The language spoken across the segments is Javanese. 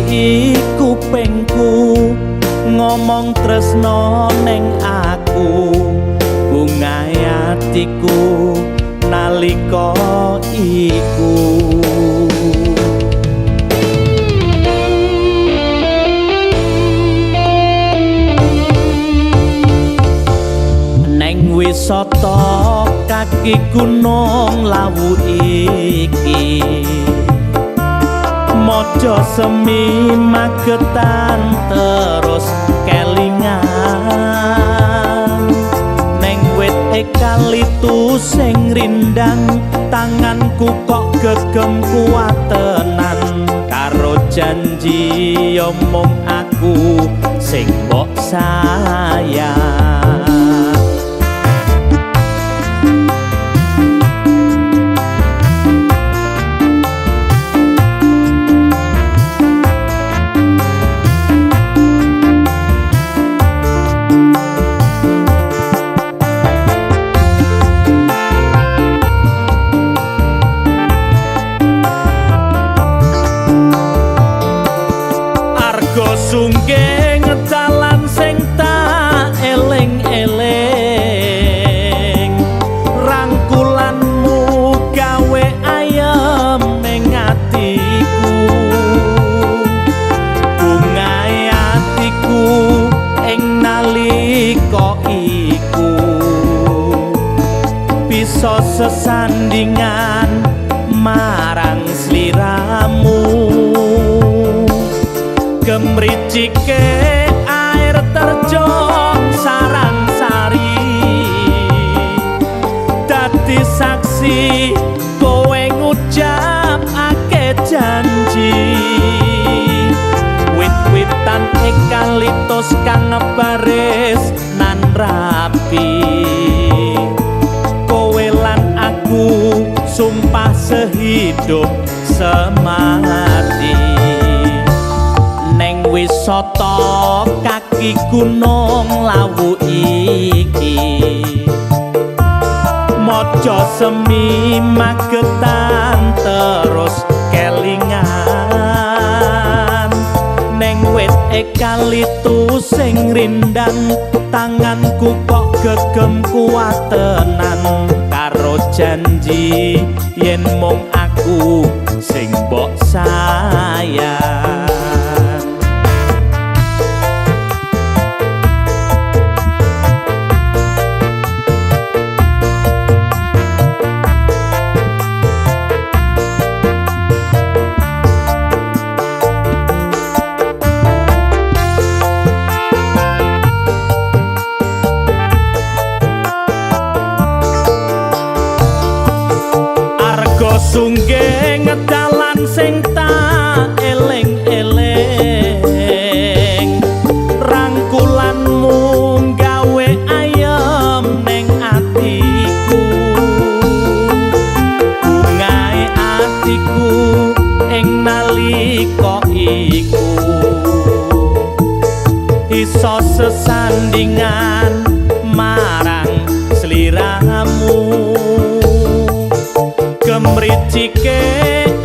Ngresiki kupingku ngomong tresno neng aku, bungae atiku nalika iku. Neng wisata kaki gunung Lawu iki, maca semi Magetan terus kelingan. Neng wit ekalitus sing rindang, tanganku kok gegem kuatenan karo janji omong aku sing mbok sayang. Arga sunggeng dalan sing tak eling-eling, rangkulanmu gawe ayem ning atiku, bungae atiku ing nalika iku bisa sesandingan marang sliramu. Kemricike air terjun sarang sari, dadi saksi kowe ngucapake janji. Wit-witan ekalitus kang baris nan rapi, kowe lan aku sumpah sehidup semati. Neng wisata kaki gunung Lawu iki, maca semi Magetan terus kelingan. Neng wit ekalitus sing rindang, tanganku kok gegem kuatenan karo janji yen mung aku sing mbok sayang. Arga sunggeng dalan sing tak eling-eling, rangkulanmu gawe ayem ning atiku, bungae atiku ing nalika iku iso sesandingan marang sliramu. Kemricike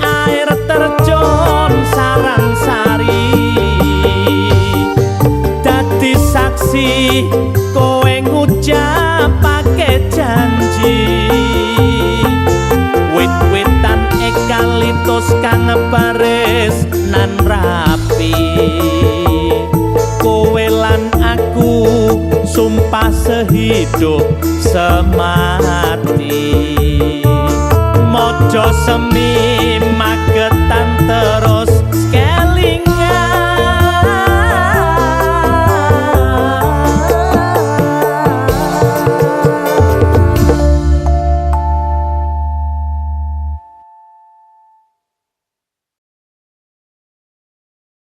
air terjun sarang sari, dadi saksi kowe ngucapake janji. Wit-witan ekalitus kang baris nan rapi, kowe lan aku sumpah sehidup semati. Maca semi Magetan terus